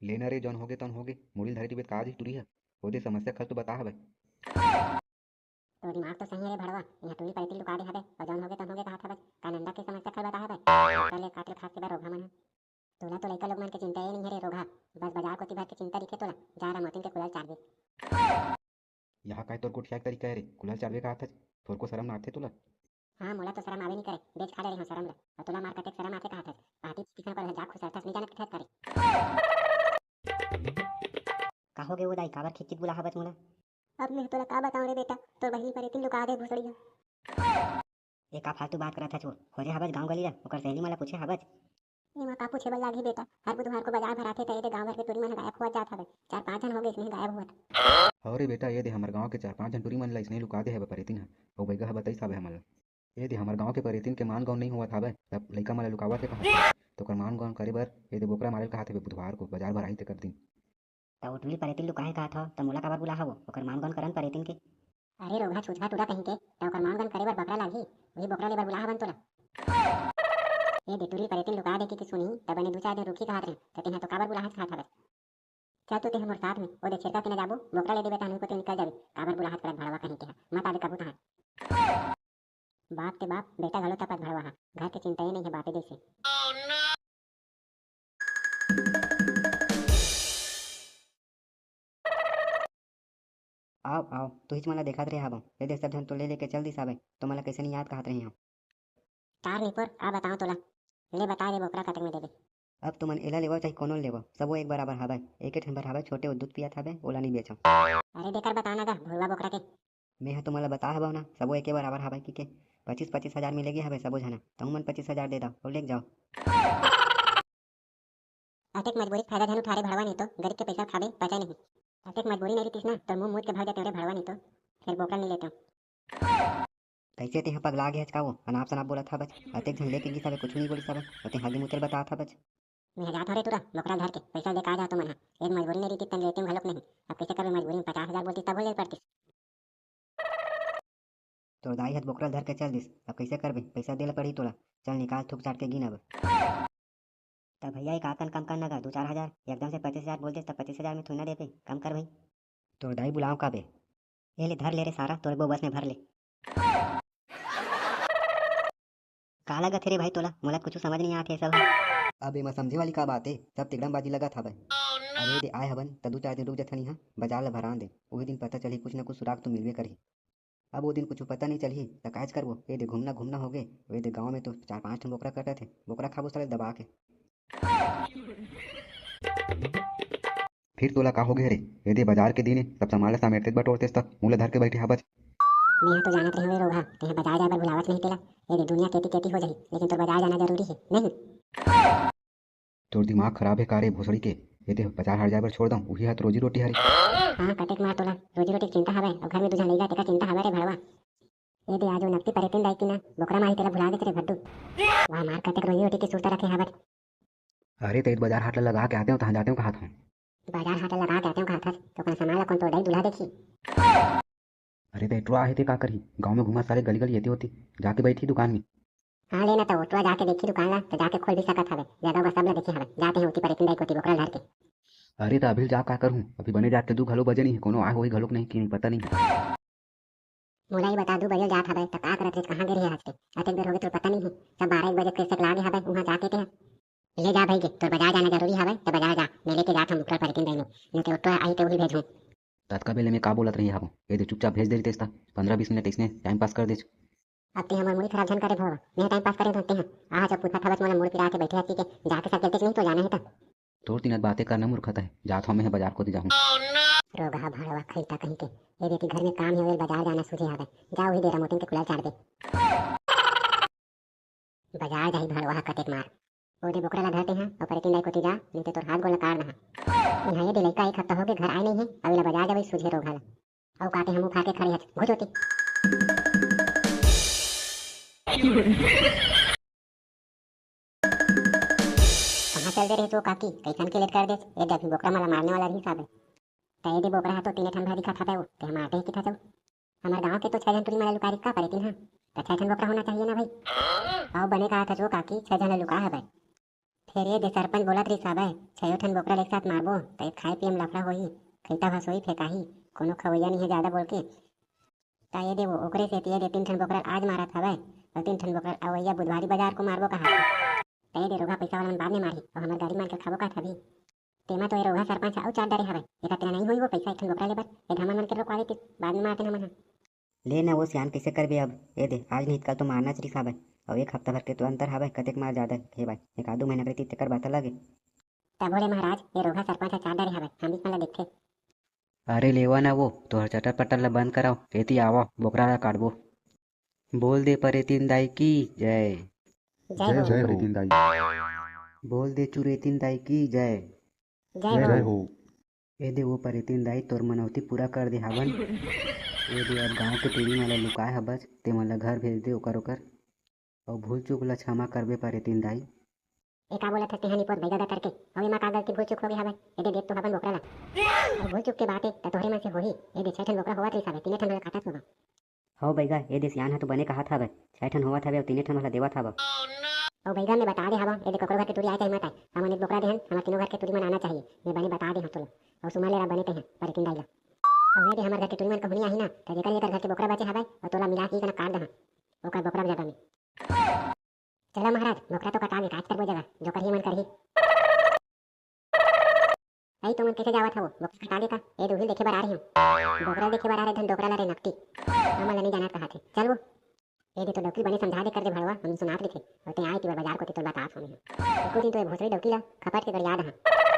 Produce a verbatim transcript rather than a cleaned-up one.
ले ना रे, जौन होगे तौन होगे, मुड़ी ल धरे रहिबे त का आही टूरी ह? ओदे समस्या खल तो बता हवय। तोर दिमाग तो सही हे रे भड़वा, इहाँ टूरी परेतिन लुका दे हबे, अउ जौन होगे तौन होगे कहत हबे। का नंदा के समस्या खल बता हबे? ओकर ले काट ले खास के बर रोगहा मन ह। तोला तो लइका लोग मन के चिंता ए नइ हे रे रोगहा, बस बजार कोती भर के चिंता दिखे तोला, जा रमोतिन के कुलल चारबे। यहाँ काय तोर गोठियाए के तरीका हे रे? कुलल चारबे कहत हस, थोरको सरम ना आथे तोला? हाँ, मोला तो सरम आबे नइ करे, बेच खा ले रहे हो सरम ला। अउ तोला मार कतेक सरम आथे कहत हस? पाती किसम पर जा खुसरथस, नइ जानत किथे करे। का होगे वो दाई, काबर खिचखिच बुला हबच मोला? अब मैं तोला का बताऊं रे बेटा, तोर बहिनी परेतिन लुका दे भोसड़ी ह। ए का फालतू बात करत हच वो? खोजे हबच गांव गली ला, ओकर सहेली मन ला पूछे हबच? एमा का पूछे बर लागही बेटा, हर बुधवार को बजार भराथे त ए दे गांव भर के टूरी मन ह गायब होवत जात हवय। चार पांच झन होगे इसने गायब होवत। हव रे बेटा, ए दे हमर गांव के चार पांच झन टूरी मन ला इसने लुका दे हवय परेतिन ह, अउ बइगा ह बताइस हवय हमन ला। ए दे हमर गांव के परेतिन के मान गौन नइ होवत हवय, त लइका मन ला लुकावत हे कहत हे। त ओकर मान गौन करे बर ए दे बोकरा मारे ल कहत हवय बुधवार को बजार भराही तेकर दिन। त ओ टूरी परेतिन लुकाहे कहत हव, त मोला काबर बुला हवो? ओकर मान गौन करन परेतिन के। अरे रोगहा छुछवा टूरा कहीं के, त ओकर मान गौन करे बर बकरा लागही, उही बोकरा ले बर बुला हवन तोला। ए दे टूरी परेतिन लुका दे के, के सुनही, त बने दू चार दिन रुकही कहत रहे, त तेंहा तो काबर बुलाहच कहत हवस। चल तो तेंहा मोर साथ में, ओ दे छेरका के न जाबो, बोकरा ले देबे तहन कोती निकल जाबे, काबर बुलाहच करत भड़वा कहीं के ह, मत आबे कभू तहां। बाप के बाप, बेटा घलो तपत भड़वा ह, घर के चिंता ए नइ हे बापे जइसे। आव, आव, तुहिच मन ला देखत रहे हवं। ए दे सब झन तो ले लेके चल दिस हवय, तो मन ला कइसे नइ याद कहत रहे हव। तार निपोर, आ बताओ तोला। ले बता दे बोकरा कतक में देबे। अब तुमन एला लेवव चाहे कोनो ल लेवव, सबो एक बराबर हवय। एके ठन बर हवय, छोटे ओ दूध पियत हवय, ओला नइ बेचव। अरे देकर बता ना गा, भुरवा बोकरा के। मेंह तुमन ला बता हवव ना, सबो एके बराबर हवय कहिके। पच्चीस पच्चीस हजार मिले गे हवय सबो झना, तहू मन पच्चीस हजार दे दव अउ लेग जाव। अतेक मजबूरी के फायदा झन उठा रे भड़वा, नहीं तो गरीब के पैसा खाबे, पचा नहीं। अतेक मजबूरी नहीं रहितिस ना, तो मुंह मूत के भाग जाते रे भड़वा, नहीं तो फिर बोकरा नहीं लेते। कैसे तेह पगला गे हच का वो? अनाप शनाप बोलत हवच। अतेक झन लेके गिस हवे, कुछु नहीं बोलिस हवे, अउ तेह आगे मुतेल बतात हवच। मैं जात हरे टूरा, बोकरा धर के, पैसा लेके आ जा तुमन हा। एक मजबूरी नहीं रहितिस तन लेते घलोक नहीं। अब कैसे करबे मजबूरी में? पचास हजार बोलतिस तब ले परतिस। तोर दाई ह त बोकरा ल धर के चल दिस, अब कइसे करबे? पइसा दे ल पड़ही तोला। चल निकाल, थूक चाट के गिन अब। त भइया, एक आकन कम कर न गा, दू चार हजार। एकदम से पच्चीस हजार बोल देस, त पच्चीस हजार में थोड़ी ना देबे, कम कर भई। तोर दाई बुलाव का बे? ए ले धर ले रे सारा, तोरे बो बस में भर ले। का लगत हे रे भाई तोला? मोला कुछु समझ नइ आत हे सब। अब एमा समझे वाली का बात हे? सब तिकड़मबाजी लगत हवय। अरे दे आय हवन, त दू चार दिन रुक जथन इहाँ, बजार ल भरान दे। उही दिन पता चलही, कुछ न कुछ सुराग तो मिलबे करही। अब ओ दिन कुछु पता नइ चलही, त कायच करबो। ए दे घूमना घूमना होगे, ए दे गाँव में तो चार पांच ठन बोकरा कटत हे, बोकरा खाबो साले दबा के। फिर तोला का होगे रे? ए दे बजार के दिन ए, सब सामान ला समेटतेस बटोरतेस त मुंह ला धर के बइठे हाबच। मेंह तो जानत रहेंव रे रोगहा, तेंह बजार जाय बर भुलावच नहीं तेला। ए दे दुनिया केती केती हो जाही, लेकिन तोर बजार जाना जरूरी हे, नहीं? तोर दिमाग खराब हे का रे भोसड़ी के? ए दे बजार हाट जाय बर छोड़ दंव, उही ह तो रोजी रोटी हरे। हाँ, कतेक मार तोला रोजी रोटी के चिंता हवय, अउ घर में दू झन लइका तेकर चिंता हवय रे भड़वा। ए दे आज ओ नकती परेतिन दाई की ना, बोकरा माही तेला भुला देच रे भड्डू। वाह मार, कतेक रोजी रोटी के सुरता रखे हवय। अरे, त ए दे बजार हाट ल लगा के आतेंव, तहाँ जातेंव कहत हंव। बजार हाट ल लगा के आतेंव कहत हस, त कोनो सामान ल कोन तोर दाई दूल्हा देखही? अरे, त ए टुरा आहे, ते का करही? गाँव में घूमत साले गली गली एती ओती, जाके बइठही दुकान में। हाँ, ले ना त ओ टुरा जाके देखही दुकान ल, त जाके खोल भी सकत हवे। जगह ओगह सब ल देखे हवे, जाते हैं ओती परेतिन दाई कोती बोकरा ल धर के। अरे, त अभी ल जा का करहूँ? अभी बने जात के दू घलो बजे नहीं हे, कोनो आय होही घलोक नहीं कि नहीं, पता नहीं। मोला ये बता, दू बजे जात हवय, त का करत रेहेस, कहाँ गे रेहे आज के? अतेक बेर होगे तोर पता नइ हे, सब बारह एक बजे के सेक लागे हवय, उहाँ जाके तेहा। ले जा भई गे, तोर बजार जाना जरूरी हवय, त बजार जा, मैं लेके जात हंव मुखर परेतिन दाई नो, नहीं ते ओ टुरा आही ते उही भेजहूँ। ततका बेले में का बोलत रहे हवं? ए दे चुपचाप भेज दे रहितेस त, पंद्रह बीस मिनट अइसने टाइम पास कर देच। अब ते हमर मुड़ी खराब झन करे भवा, मैं टाइम पास करे धरते हंव। आहा जब पूछत हवच मोला मुड़ पिरा के बइठे हस कहिके, जाके सब चलतेच नहीं तो जाना हे त। तोर तीनत बातें करना मूर्खता हे, जात हंव मैं ह बजार कोती जाहूं। रोगहा भड़वा खइता कहीं के, ए बेटी घर में काम हे, ओला बजार जाना सूझे हवय, जा उही दे रमोतिन के कुलल चार दे। बजार जाही भड़वा ह कतेक मार। ओ दे बोकरा ला धरते हंव, अउ परेतिन दाई कोती जा, नहीं ते तोर हाथ गोड़ ला काट दहा। इहाँ ए दे लइका एक हफ्ता होगे घर आय नहीं हे, अउ एला बजार जावई सूझे रोगहा ला। अउ काटे हमू फाके खड़े हच, घुच ओती। कहाँ चल दे रहे ओ काकी, कइसन के लेट कर देस? ए दे अभी बोकरा मन ला मारने वाला रहिस हवय। त ए दे बोकरा ह तो तीने ठन भर दिखत हवय, ओ ते ह मारते हे किथा चउ। हमर गांव के तो छह झन टूरी मन ला लुका रहिस का परेतिन ह, त छह झन बोकरा होना चाहिए ना भाई। अउ बने कहा था जो काकी, छह झन ला लुका हवय। फेर ये दे सरपंच बोलत रहिस हवय, छयो ठन बोकरा ल एक साथ मारबो, त ये खाए पिए म लफड़ा होही, खइता भसोई फेंकाही, कोनो खवैया नइ हे जादा बोल के। त ये दे वो, ओकरे सेती ये दे तीन ठन बोकरा ल आज मारत हवय, अउ तीन ठन बोकरा ल अवइया बुधवारी बाजार को मारबो कहाथे। त ये दे रोगहा पइसा वाला मन बाद में मारही, अउ हमर गरीब मन के खाबो कहत हबी। तेमा तो ये रोगहा सरपंच ह अउ चार डरे हवय, एकर तेरा नइ होही वो पइसा एक ठन बोकरा ले बर, ये धामन मन के रोकवा देतिस, बाद में मारतेन हमन ह। ले ना वो सियान, कइसे करबे अब? ए दे, आज नहीं त काल तो मारना च रिस हावय। अउ एक हफ्ता भर के तो अंतर हावय, कतेक मार जादा हे भाई, एक आध दू महीना के रहितिस तेकर बात अलग हे। तभो ले महाराज, ये रोगहा सरपंच ह चार डरे हावय, हम बीच मन ला देखथे। अरे लेवा ना वो, तोहर चटर पटर ला बंद कराओ, एती आवा, बोकरा ला काटबो। बोल दे परेतिन दाई की जय। जय जय हो। हो। परेतिन दाई। बोल दे चुरेतिन दाई की जय। जय जय हो। हो। ए दे वो परेतिन दाई, तोर मनौती पूरा कर दे हावन। ए दे अब गांव के टूरी मन ला लुकाए हबस, ते मन ला घर भेज दे ओकर ओकर। अउ भूल चूक ला क्षमा करबे परेतिन दाई। ए का बोलत हस तेहा निपोत बइगा गा करके? अउ एमा का गलती भूल चूक होगे हावय? ए दे देख तो हावन बोकरा ला। अउ भूल चूक के बात ए, त तोहरे मन से होही। ए दे छह ठन बोकरा होवत रहिस हावय, तीने ठन ला काटत होगा। हव बइगा, ए दे सियान ह तो बने कहत हावय, छह ठन होवत हावय अउ तीने ठन वाला देवत हावय। अउ बइगा, मैं बता दे हावव, ए दे ककरो घर के टूरी आए चाहे मत आए, हमन एक बोकरा देहन, हमर तीनों घर के टूरी मन आना चाहिए। मैं बने बता दे हंव तोला। अउ सुमन ले रा बने तेहा, परेतिन दाई ला। अउ ए दे हमर घर के टूरी मन कहूं नइ आही ना, त जेकर जेकर घर के बोकरा बचे हावय, अउ तोला मिला के कना काट दहन। ओकर बोकरा जगह में। चला महाराज, बोकरा तो कटा गे, काज करबो जगह, जो करही मन करही। अई तुमन कइसे जावत हवो? बोकरा कटा गे का? ए दे उही ल देखे बर आ रहे हंव। बोकरा देखे बर आ रहे धन डोकरा ला रे नकटी। हमन ला नइ जानत कहाथे। चल वो। ए दे तो डौकी बने समझा दे कर दे भड़वा, हम सुनात रहिथे। अउ ते आए ती बर बाजार कोती तोला बतात हंव मैं। एको दिन तो ए भोसड़ी डौकी ला खपट के गड़िया दहंव।